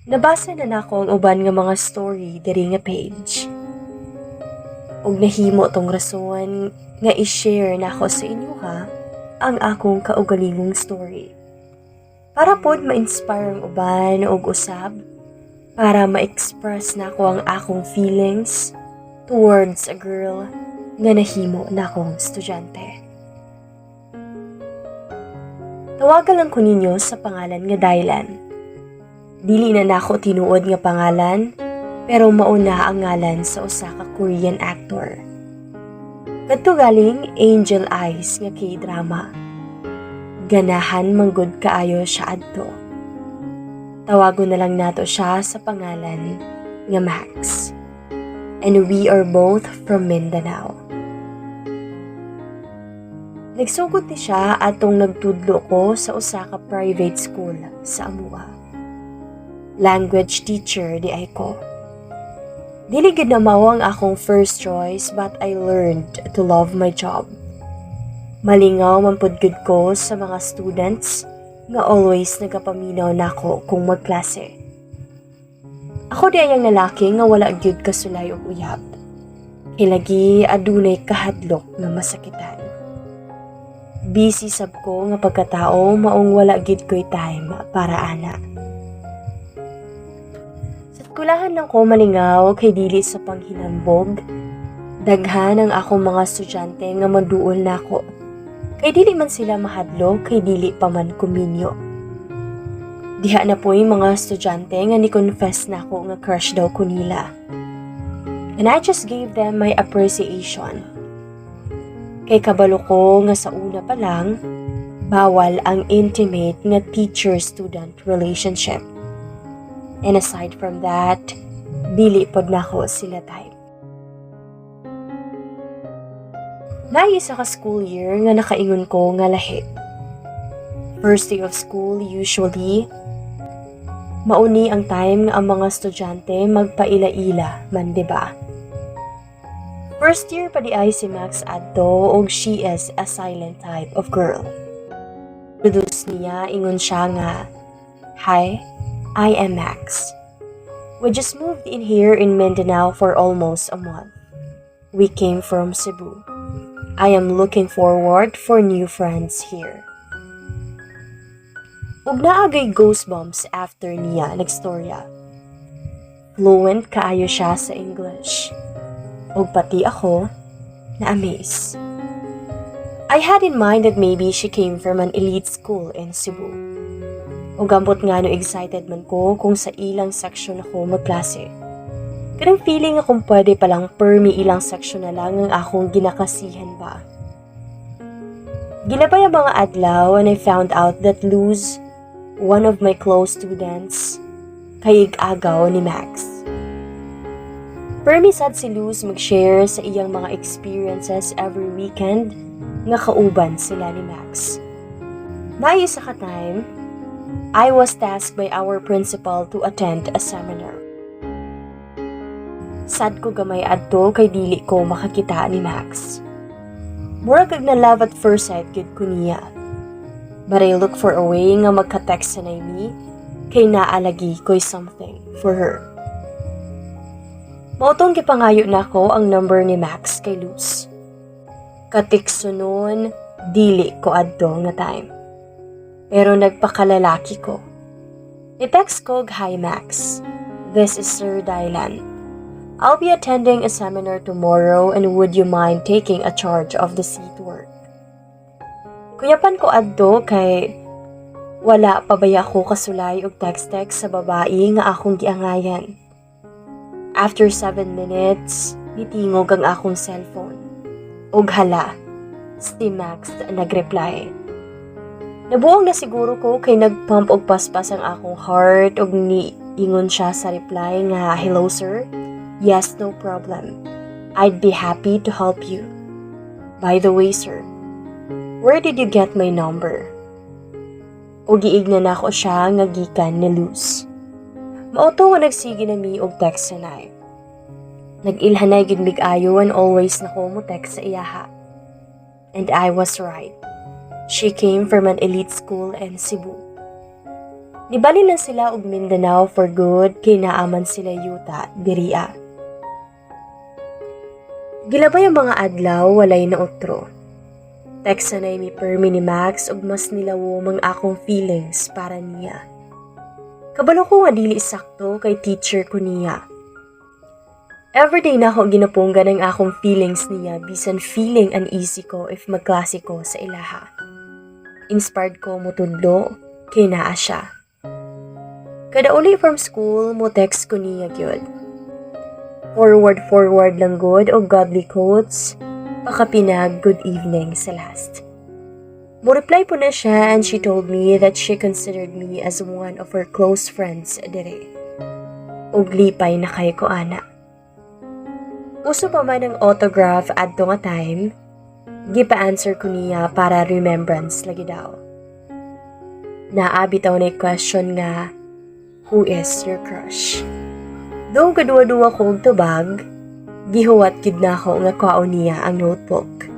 Nabasa na nako ang uban nga mga story diri nga page. Ug nahimo tong rason nga i-share nako sa inyo ha ang akong kaugalingong story. Para pod ma-inspire ang uban og usab para ma-express nako ang akong feelings towards a girl nga nahimo nakong estudyante. Tawagan lang ko ninyo sa pangalan nga Dylan. Dili na nako tinuod nga pangalan, pero mauna ang ngalan sa usa ka Korean actor. Kadto galing Angel Eyes nga K-drama. Ganahan manggod kaayo siya adto. Tawagon na lang nato siya sa pangalan nga Max. And we are both from Mindanao. Nagsugod ni siya atong nagtudlo ko sa usa ka private school sa amua. Language teacher diay ko. Dili gid na mao ang akong first choice, but I learned to love my job. Malingaw man pud gud ko sa mga students nga always nagapaminaw nako kung magklase. Ako diay ang lalaki nga wala gyud kasulay og uyab. Kay adunay kahadlok nga masakitan. Busy sab ko nga pagkatao, maong wala gid ko'y time para ana. Sa eskulahan lang ko malingaw kay dili sa panghinambog. Daghan ang akong mga estudyante nga maduol nako. Kay dili man sila mahadlok kay dili pa man ko minyo. Diha na po'y mga estudyante nga ni-confess nako nga crush daw ko nila. And I just gave them my appreciation. Kay kabalo ko nga sa una pa lang, bawal ang intimate nga teacher-student relationship. And aside from that, dili pod nako sila type. Naay isa ka school year nga nakaingon ko nga lahi. First day of school, usually, mauni ang time nga ang mga estudyante magpaila-ila man, di ba? First year pa diay si Max adto og she is a silent type of girl. Introduce niya, ingon siya nga, "Hi, I am Max. We just moved in here in Mindanao for almost a month. We came from Cebu. I am looking forward for new friends here." Ug naa gyuy goosebumps after niya nagstorya. Fluent kaayo siya sa English. Ug pati ako, na-amaze. I had in mind that maybe she came from an elite school in Cebu. Ug ambot nga no excited man ko kung sa ilang section ako magklase. Kanang feeling nga kung pwede palang permi ilang section na lang ang akong ginakasihan ba. Gilabay ang mga adlaw and I found out that Luz, one of my close students, kay agaw ni Max. Permi sad si Luz mag-share sa iyang mga experiences every weekend nga kauban sila ni Max. Naay isa ka time, I was tasked by our principal to attend a seminar. Sad ko gamay adto kay dili ko makakita ni Max. Murag og na love at first sight gid ko niya. But I look for a way nga magka-text sa mi kay naa lagi ko'y something for her. Mao tong gipangayo nako ang number ni Max kay Luz. Katikso nun, dili ko adto nga time. Pero nagpakalalaki ko. I-text ko, "Hi Max. This is Sir Dylan. I'll be attending a seminar tomorrow and would you mind taking a charge of the seat work?" Kuyapan ko adto kay wala pa baya ko kasulay og text-text sa babae nga akong giangayan. After 7 minutes, nitingog ang akong cellphone. Og hala, si Max nagreply. Nabuang na siguro ko kay nagpump og paspas ang akong heart og niingon siya sa reply nga, "Hello, sir. Yes, no problem. I'd be happy to help you. By the way, sir, where did you get my number?" Og giignan nako siya nga gikan ni Luz. Mao to nga nagsige na mi og text sanay. Nag-ilhanay gid mig ayo and always na ko mo text sa iyaha. And I was right. She came from an elite school in Cebu. Nibalhin lang sila og Mindanao for good kay naa man sila yuta diriya. Gilabay ang mga adlaw, walay na otro. Text na mi permi ni Max ug mas nilawom ang akong feelings para niya. Kabalo ko nga dili sakto kay teacher ko niya. Everyday na ako ginapunggan ang akong feelings niya bisan feeling uneasy ko if magklase ko sa ilaha. Inspired ko mutudlo kay naa siya. Kada uli from school, mo text ko niya gyud. Forward forward lang gud og godly quotes, pakapinag good evening sa last. Mo reply pud na siya and she told me that she considered me as one of her close friends dire. Og lipay na kaayo ko ana. Uso pa man ang autograph adto nga time, gipa-answer ko niya para remembrance lagi daw. Naa bitaw na question nga, "Who is your crush?" Though gaduwa-duwa ko og tubag, gihuwat gid nako nga kwaon niya ang notebook.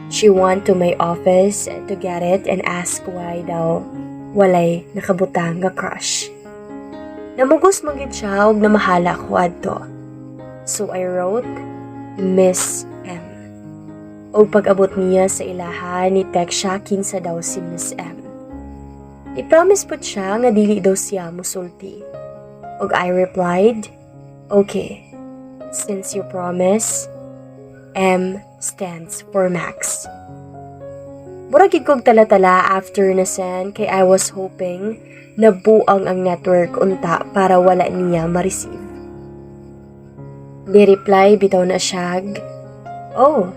She went to my office to get it and ask why daw walay nakabutang nga crush. Namugos man gid siya og namahala ko adto. So I wrote, "Miss M." Og pag-abot niya sa ilaha, ni text siya kinsa daw si Miss M. I-promise pud siya nga dili daw siya musulti. Og I replied, "Okay, since you promise, M stands for Max." Mura gid kog tala-tala after na send kay I was hoping na buang ang network unta para wala niya ma-receive. Ni-reply bitaw na siya, "Oh,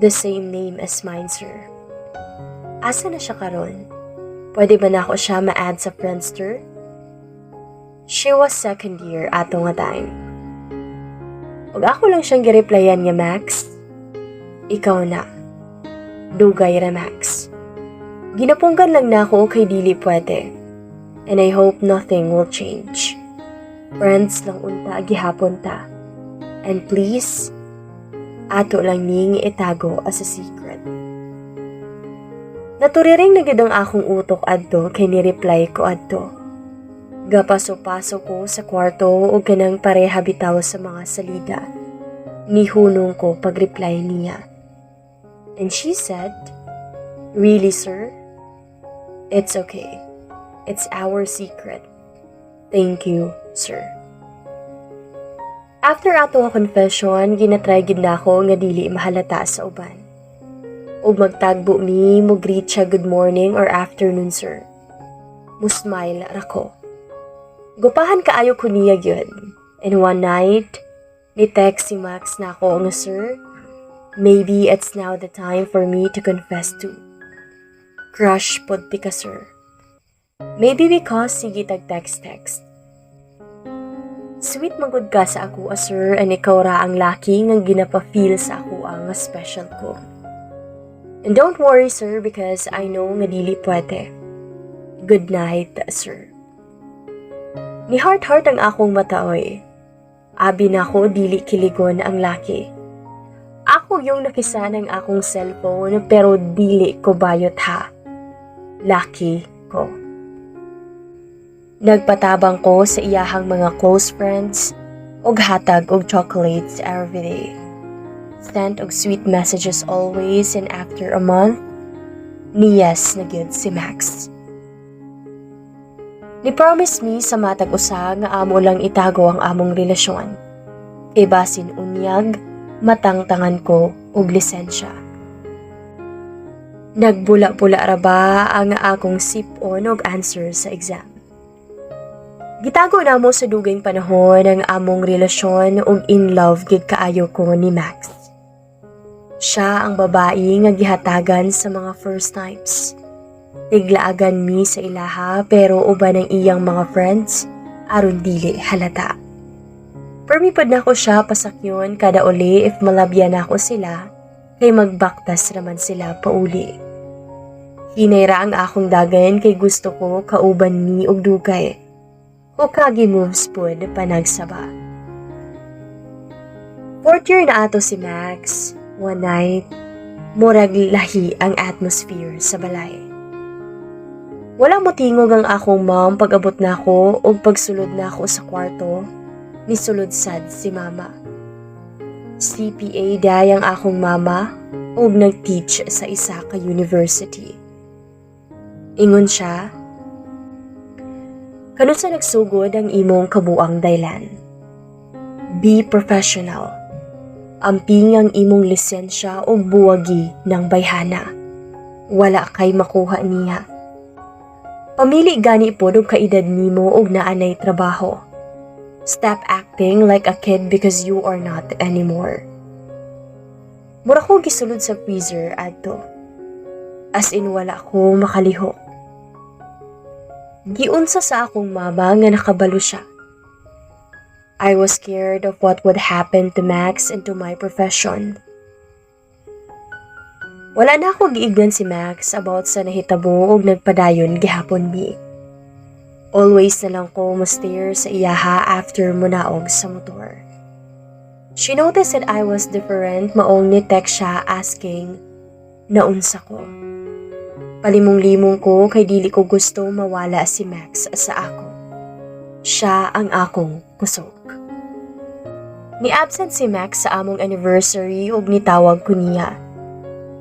the same name as mine, sir. Asa na siya karon? Pwede ba nako siya ma-add sa Friendster?" She was second year ato nga time. Ug ako lang siyang gireplyan nga, "Max, ikaw na. Dugay ra, Max. Ginapunggan lang nako kay dili pwede. And I hope nothing will change. Friends lang unta gihapon ta. And please, ato lang ning itago as a secret." Naturiring na gid ang akong utok adto kay ni-reply ko adto. Gapaso-paso ko sa kwarto ug kanang pareha bitaw sa mga salida. Nihunong ko pag-reply niya. And she said, "Really, sir? It's okay. It's our secret. Thank you, sir." After ato nga confession, ginatry gid nako nga dili mahalata sa uban. Ug magtagbo mi, mo greet siya, "Good morning or afternoon, sir." Mo smile ra ko. Gupahan kaayo ko niya gyud. And one night, ni text si Max nako nga, "Sir, maybe it's now the time for me to confess to. Crush pod ti ka, sir. Maybe because sige tag text text. Sweet magud ka sa ako, sir, and ikaw ra ang laki nga ginapa-feel sa ako ang special ko. And don't worry, sir, because I know nga dili pwede. Good night, sir." Ni heart heart ang akong mataoy. Abi nako dili kiligon ang laki. Ako yung nakisa ng akong cellphone pero dili ko bayot ha. Laki ko. Nagpatabang ko sa iyahang mga close friends og hatag og chocolates every day. Sent og sweet messages always, and after a month, ni-yes na gyud si Max. Ni-promise mi sa matag usa nga amo lang itago ang among relasyon. Kay basin unyag, matangtangan ko og lisensya. Nagbula-bula ra ba ang akong sip-on og answer sa exam. Gitago namo sa dugayng panahon ang among relasyon ug in love gid kaayo ko ni Max. Siya ang babae nga gihatagan sa mga first times. Tiglaagan mi sa ilaha pero uban ang iyang mga friends aron dili halata. Permi pud nako siya pasakyon kada uli if malabyan nako sila kay magbaktas raman sila pauli. Hinay ra ang akong dagan kay gusto ko kauban mi og dugay. Hokage moves pud panagsaba. Fourth year na ato si Max. One night, murag lahi ang atmosphere sa balay. Wala mo tingog ang akong mom pag abot nako ug pagsulod nako sa kwarto, nisulod sad si Mama. CPA diay ang akong mama ug nag-teach sa isa ka university. Ingon siya, "Kanus-a nagsugod ang imong kabuang daylan? Be professional. Amping ang imong lisensya ug buwagi ng bayhana. Wala kay makuha niya. Pamili gani pod og kaedad nimo og naa nay trabaho. Stop acting like a kid because you are not anymore." Mura ko gisulod sa freezer adto. As in, wala ko makalihok. Giunsa sa akong mama nga nakabalo siya. I was scared of what would happen to Max and to my profession. Wala na ako giignan si Max about sa nahitabo ug nagpadayon gihapon mi. Always na lang ko mo-stare sa iyaha after munaog sa motor. She noticed that I was different, maong ni text siya asking naunsa ko. Palimong-limong ko kay dili ko gusto mawala si Max sa ako. Siya ang akong kusog. Ni-absent si Max sa among anniversary ug nitawag ko niya.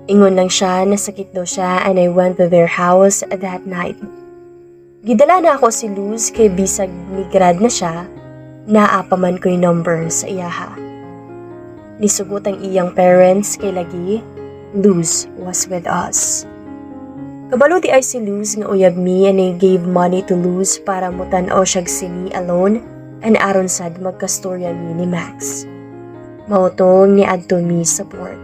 Ingon lang siya nasakit daw siya and I went to their house that night. Gidala nako si Luz kay bisag ni-grad na siya, naa pa man ko'y number sa iyaha. Nisugot ang iyang parents kay lagi, Luz was with us. Kabalo diay si Luz nga uyab mi and I gave money to Luz para mutan-aw siyag sine alone and aron sad magkastorya mi ni Max. Mao tong niadto mi sa port.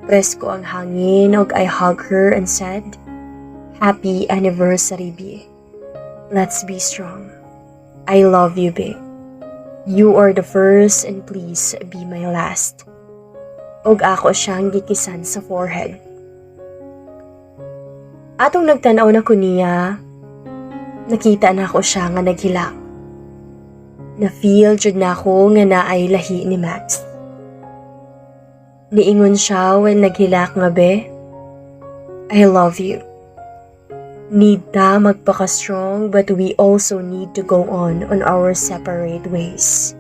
Presko ang hangin ug I hug her and said, "Happy anniversary, B. Let's be strong. I love you, B. You are the first and please be my last." Ug ako siyang gikisan sa forehead. Atong nagtanaw na ko niya, nakita nako siya nga naghilak. Na-feel jud nako nga naay lahi ni Max. Niingon siya when naghilak nga, "Be, I love you. Need ta magpaka-strong, but we also need to go on our separate ways.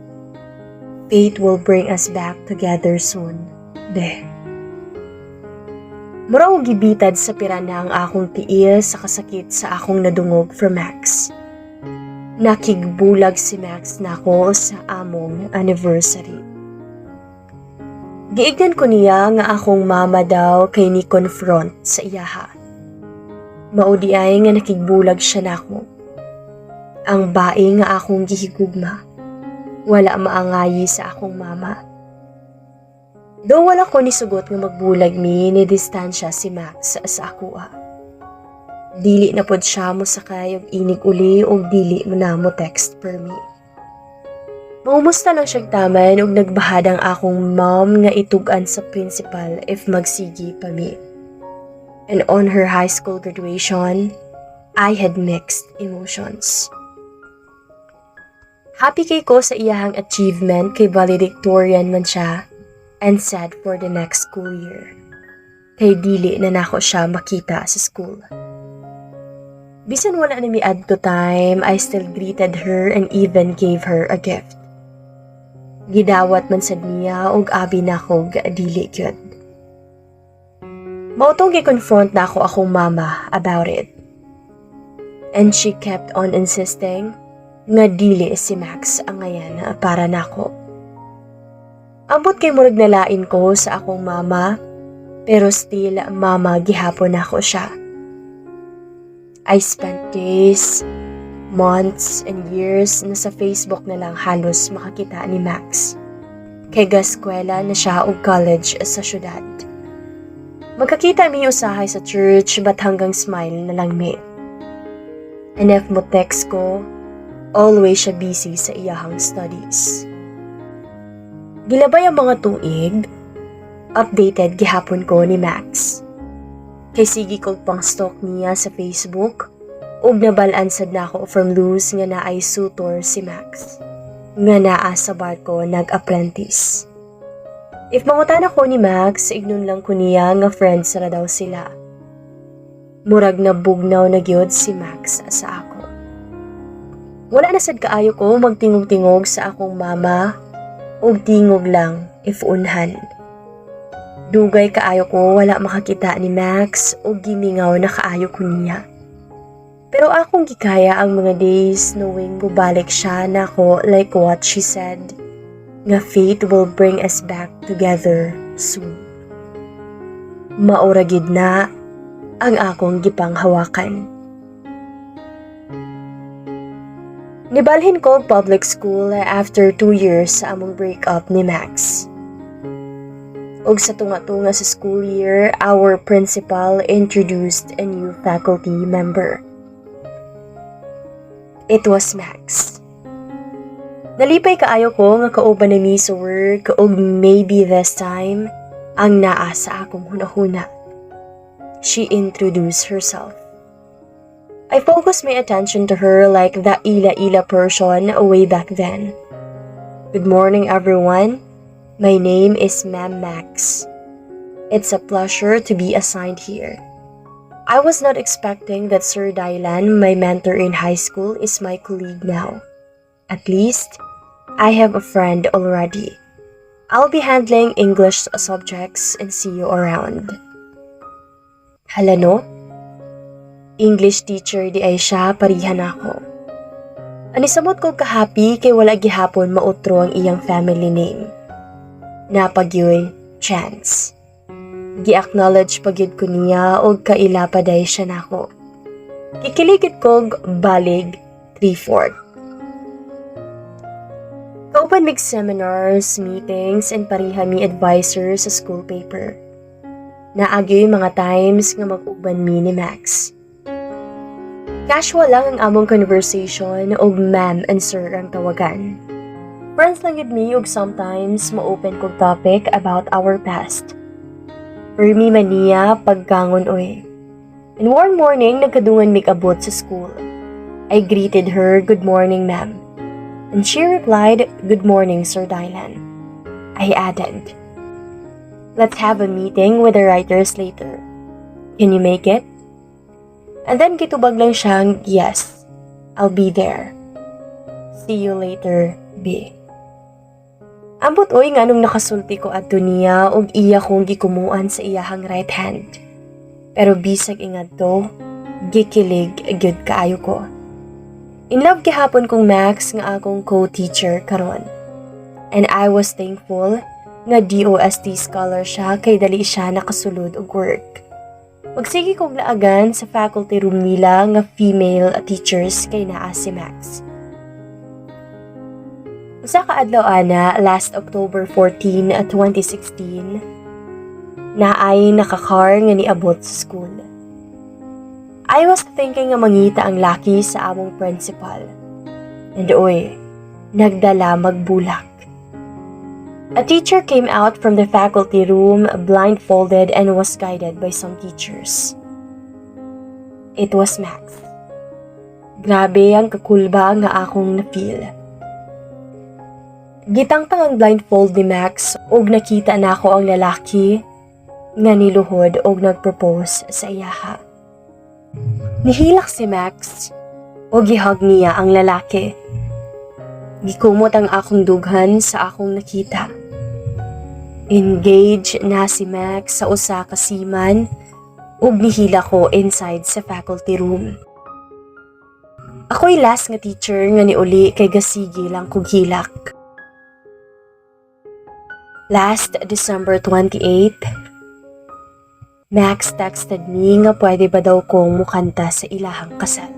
Fate will bring us back together soon, be." Mura og gibitad sa pirana ang akong tiil sa kasakit sa akong nadungog from Max. Nakigbulag si Max nako sa among anniversary. Giignan ko niya nga akong mama daw kay ni confront sa iyaha. Mao diay nga nakigbulag siya nako. Ang bae nga akong gihigugma, wala maangayi sa akong mama. Though wala ko nisugot nga magbulag mi, ni distansya si Max sa akoa. Dili na pod siya mosakay og inig uli og dili mo na mo text per me. Maumusta lang siyang taman og nagbahad ang akong mom nga itug-an sa principal if magsigi pa mi. And on her high school graduation, I had mixed emotions. Happy kay ko sa iyahang achievement kay valedictorian man siya and sad for the next school year. Kay dili na nako siya makita sa school. Bisan wala na mi adto time, I still greeted her and even gave her a gift. Gidawat man sad niya og abi nako dili gyud. Mao tong gi-confront nako akong mama about it. And she kept on insisting nga dili si Max ang ngayan para nako. Ambot kay murag nalain ko sa akong mama, pero still mama gihapon nako siya. I spent days, months, and years na sa Facebook na lang halos makakita ni Max. Kay gaskwela na siya og college sa syudad. Magkakita mi usahay sa church, but hanggang smile na lang mi. And if mo text ko, always siya busy sa iyahang studies. Gilabay ang mga tuig, updated gihapon ko ni Max. Kay sige kog pang stalk niya sa Facebook ug nabal-an sad nako from Luz nga naay suitor si Max nga naa sa barko nag-apprentice. If mangutana ko ni Max, ignon lang ko niya nga friends ra daw sila. Murag nabugnaw na gyud si Max sa ako. Wala na sad kaayo ko magtingog-tingog sa akong mama og tingog lang if unhan. Dugay kaayo ko wala makakita ni Max og gimingaw na kaayo ko niya. Pero akong gikaya ang mga days knowing bubalik siya nako, like what she said, nga fate will bring us back together soon. Mao ra gyud na ang akong gipanghawakan. Nibalhin ko og public school after 2 years sa among breakup ni Max. Og sa tunga-tunga sa school year, our principal introduced a new faculty member. It was Max. Nalipay kaayo ko nga kauban na mi sa work ug maybe this time ang naa sa akong hunahuna. She introduced herself. I focused my attention to her like the ila-ila person way back then. "Good morning, everyone. My name is Ma'am Max. It's a pleasure to be assigned here. I was not expecting that Sir Dylan, my mentor in high school, is my colleague now. At least, I have a friend already. I'll be handling English subjects and see you around." Hala no? English teacher diay siya, pareha nako. Ani samot ko kahappy kay wala gihapon mautro ang iyang family name. Naa pa gyoy chance. Gi-acknowledge pa gyud ko niya og kaila pa diay siya nako. Gikilig kog balig 3/4. Kauban mig seminars, meetings, and pareha mi advisor sa school paper. Naa gyoy mga times nga mag-uban mi ni Max. Casual lang ang among conversation og ma'am and sir ang tawagan. Friends lang gyud mi og sometimes ma-open kog topic about our past. Permi man niya pagkangon oy. And one morning, nagkadungan mig abot sa school. I greeted her, "Good morning, ma'am." And she replied, "Good morning, Sir Dylan." I added, "Let's have a meeting with the writers later. Can you make it?" And then gitubag lang siyang, "Yes, I'll be there. See you later, B." Ambot oy nga nung nakasulti ko adto niya og iya kong gikumuan sa iyahang right hand. Pero bisag ingadto, gikilig gyud kaayo ko. In love gihapon kong Max nga akong co-teacher karon. And I was thankful nga DOST scholar siya kay dali siya nakasulod og work. Magsige kog laagan sa faculty room nila nga female teachers kay naa si Max. Usa ka adlaw ana, last October 14, 2016, naay nakakar nga niabot sa school. I was thinking nga mangita ang laki sa among principal. And oy, nagdala magbulak. A teacher came out from the faculty room blindfolded and was guided by some teachers. It was Max. Grabe ang kakulba nga akong na-feel. Gitangtang ang blindfold ni Max ug nakita nako ang lalaki nga niluhod og nagpropose sa iyaha. Nihilak si Max ug gihug niya ang lalaki. Gikumot ang akong dughan sa akong nakita. Engaged na si Max sa usa ka seaman ug nihila ko inside sa faculty room. Ako'y last nga teacher nga niuli kay gasige lang kog hilak. Last December 28, Max texted me nga pwede ba daw kong mukanta sa ilahang kasal.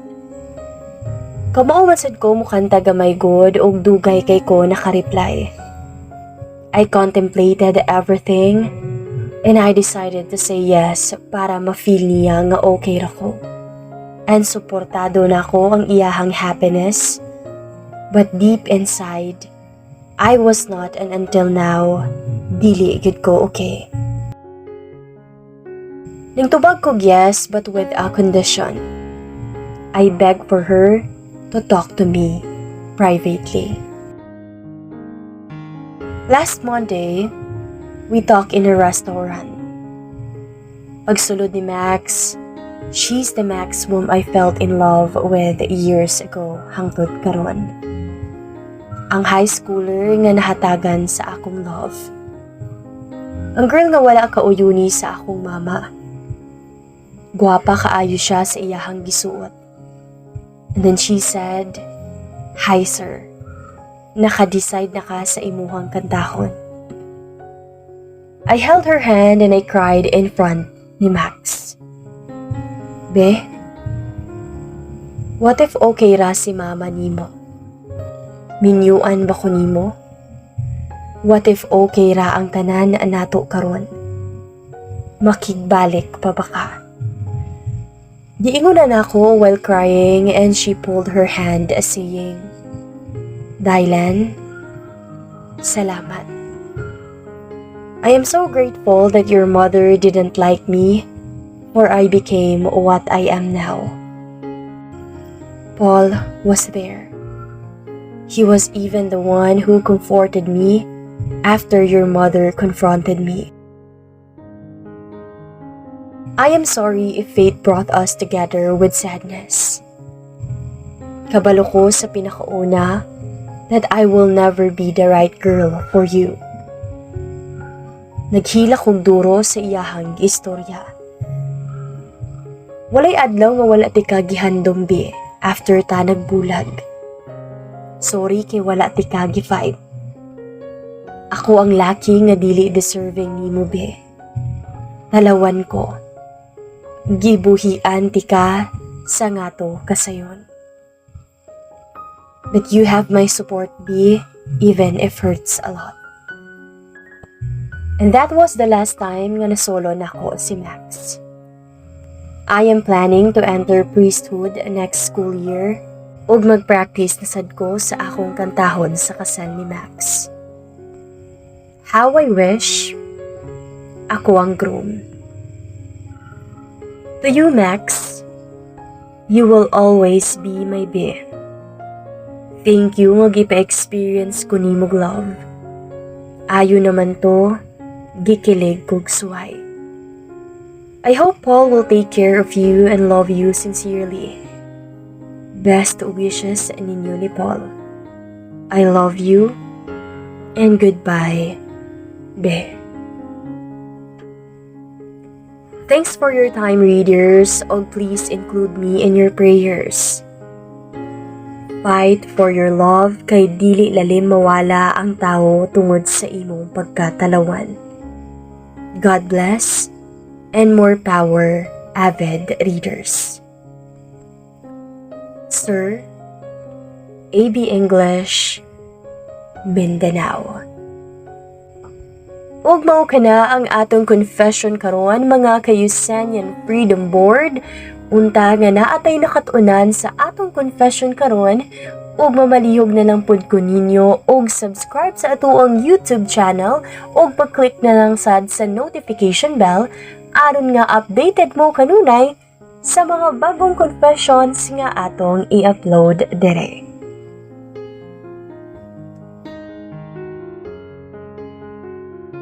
Kamao man sad ko mukanta gamay gud ug dugay kay ko naka-reply. I contemplated everything and I decided to say yes para ma-feel niya nga okay ra ko. And suportado na ko ang iyahang happiness. But deep inside, I was not, and until now, dili gid ko okay. Ningtubag ko yes, but with a condition. I beg for her to talk to me privately. Last Monday, we talked in a restaurant. Pagsulod ni Max, She's the Max whom I felt in love with years ago hangtod karon. Ang high schooler nga nahatagan sa akong love. Ang girl nga wala kauyuni sa akong mama. Gwapa kaayo siya sa iyahang gisuot. And then she said, "Hi, sir. Naka-decide na ka sa imuhang kantahon." I held her hand and I cried in front ni Max. "Be, what if okay ra si mama nimo? Minyuan ba ko nimo? What if okay ra ang tanan nato karon? Makigbalik pa ba ka?" Giingon na nako while crying and she pulled her hand, saying, "Dylan, salamat. I am so grateful that your mother didn't like me, for I became what I am now. Paul was there. He was even the one who comforted me after your mother confronted me. I am sorry if fate brought us together with sadness. Kabalo ko sa pinakauna that I will never be the right girl for you." Naghilak kog duro sa iyahang istorya. "Walay adlaw nga wala tika gihandom, be, after ta nagbulag. Sorry kay wala tika gi-fight. Ako ang laki nga dili deserving nimo, be. Talawan ko. Gibuhian tika sa ngato kasayon. But you have my support, be, even if hurts a lot." And that was the last time nga nasolo nako si Max. I am planning to enter priesthood next school year ug mag-practice na sad ko sa akong kantahon sa kasal ni Max. How I wish ako ang groom. To you, Max, you will always be my be. Thank you nga gipa-experience ko nimog love. Ayo naman to, gikilig kog suway. I hope Paul will take care of you and love you sincerely. Best wishes ninyo ni Paul. I love you and goodbye, be. Thanks for your time, readers. Oh, please include me in your prayers. Fight for your love kay dili lalim mawala ang tao tungod sa imong pagkatalawan. God bless and more power, avid readers. Sir, AB English, Mindanao. Ug mao kana ang atong confession karon, mga ka-Usanian Freedom Board. Unta nga naa tay nakat-unan sa atong confession karon ug mamalihog na lang pud ko ninyo og subscribe sa atoang YouTube channel ug pag-click na lang sad sa notification bell aron nga updated mo kanunay sa mga bagong confessions nga atong i-upload dere.